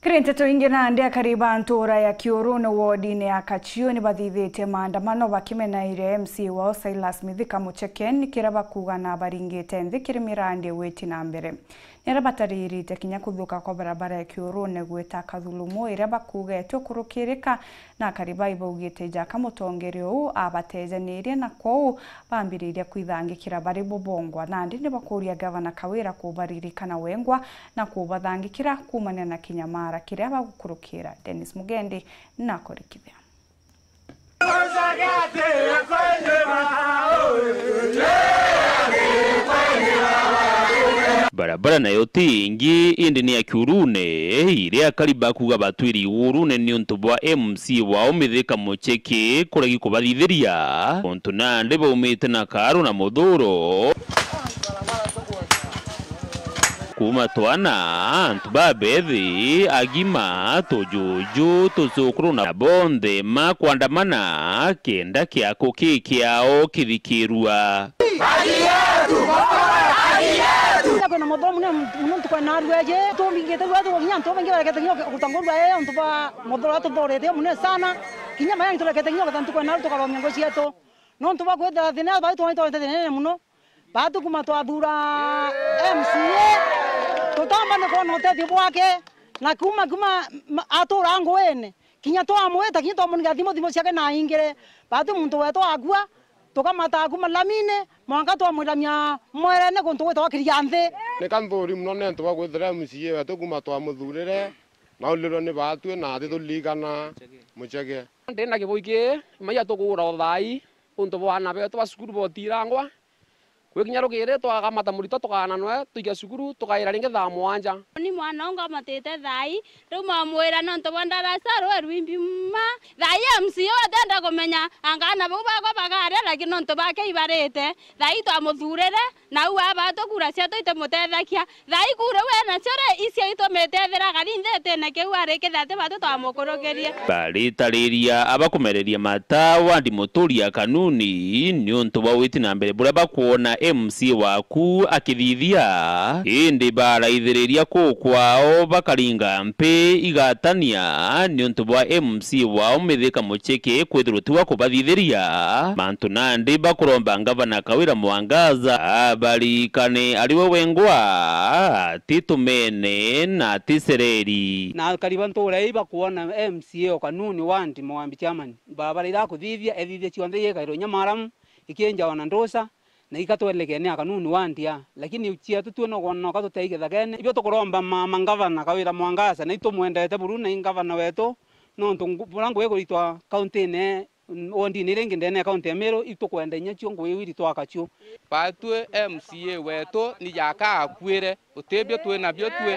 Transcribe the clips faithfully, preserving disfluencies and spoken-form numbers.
Kiri nteto ingi, nandi akari ba ntuura ya Kiurune wodine ya Kachiu ni bathithitie maandamano bakimenaire M C A wao Silas Mithika Mucheke, ni kiria bakuuga na baringite nthi kiri mirandi igwiti na mbere. Ni aria bataririte kinya kuthuka kwa barabara ya Kiurune gwita Kathulumu, iria bakuuga itiukurukirika, na akari bai baugite jaka mutongeria uu abatejanirie, na kwou bambiriria kwithangikira bari bubongwa. Nandi ni bakuuria Gavana Kawira kubaririkana wengwa na kubathangikira kuumania na kinyamara kiria bagukurukira. Dennis Mugendi nakurikithia. Barabara nayo ti ingi, indi ni ya Kiurune, iria akari bakuuga batwiri Kiurune niuntu bwa M C A wao Mithika Mucheke kuregi kubathithiria, untu nandi baumite na karu na muthuro. Kuuma twana, antu babethi, agima, tujuju, tucukuru na bonthe makwandamana kenda kiako ki kiao kithikirua. Kwina muthuro munene muno ntuku ya naarua iji, tumbingite rua tukinya antu baingi barekete kinya guta ngurua ii untu bwa muthuro uria tuthurite munene sana. Kinya maya niturekete kinya guta ntuku ya naarua tukaromia nguo cietu. Nontu bwa kwithira thina bau twonete thina inene muno. Baatu kuma twathuura M C A, tutomba ni kwona utethio bwake, na kuma, kuma ma-, atuura nguine, kinya twamwita, kinya twamuniga thimu, thimu ciake naingire. Baatu muntu wetu akua, tukamata kuma lamine, mwanka twamwiramia mwerene kuntu gwitagwa Kirianthi. Ni ka nthuri muno niuntu bwa kwithira M C A wetu kuma twamuthuurire, naurirwe ni baatwi na atituririkana Mucheke. Ndi na kibui kii, maiya tukuura o thaai, untu bwa aana betu ba cukuru botirangwa. Gwikinya rukiri, twakamata muritwa tukaana nwe, twikia cukuru, tukaira ringi thaa mwanja. Ni mwana ungamatite thaai, riu mamwira nontu bwa ndarasa rwe rwimbi mma. Thaai M C A uu atienda kumenya anga aana bau bakwa bagaria, lakini nontu bake ibarite, thaai twamuthuurire, na uu aba tukuura cietu itimutethagia. Thaai kuure we nacio ri, icio itumite ethira akari nthitine kiu arikitha ati batu twamukurukirie. Baritariria abakumereria mata wandi Muturi ya Kanuni niuntu bwa witi na mbere buria bakwona M C A waku akithithia, indi baraithiriria kuu kwao bakaringa mpi igatania niuntu bwa M C A wao Mithika Mucheke kwithirwa tiwa kubathithiria. Mantu nandi bakuromba ngavana Kawira Mwangaza abarikane ari we wengwa, ati tumene na ati sereri. Na akari ba ntuura ii bakwona M C A o Kanuni wandi Mwambi chairman, barabara iria akuthithia, ethithia cionthe igekairwe inya maramu, ikienjawa na nduca, na ikatwelekene a Kanuni wandi a. Lakini cietu tue no kwona noka tutei githagene. Ibio tukuromba ma-, mangavana Kawira Mwangaza, na itumwendete buru na i ngavana wetu, nontu ngu-, buria ngugi ikuritwa kauntine wondine iria ingi ndene ya kaunti ya Meru, itukwenda inya cio ngugi iu iritwa Kachiu. Baatwi M C A wetu ni jaka akuire, utibio twi nabio twi.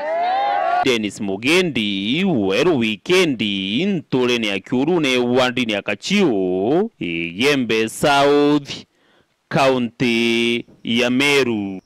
Dennis Mugendi, Weru Wikendi, nturene ya Kiurune, wandine ya Kachiu, Igembe South, kaunti ya Meru.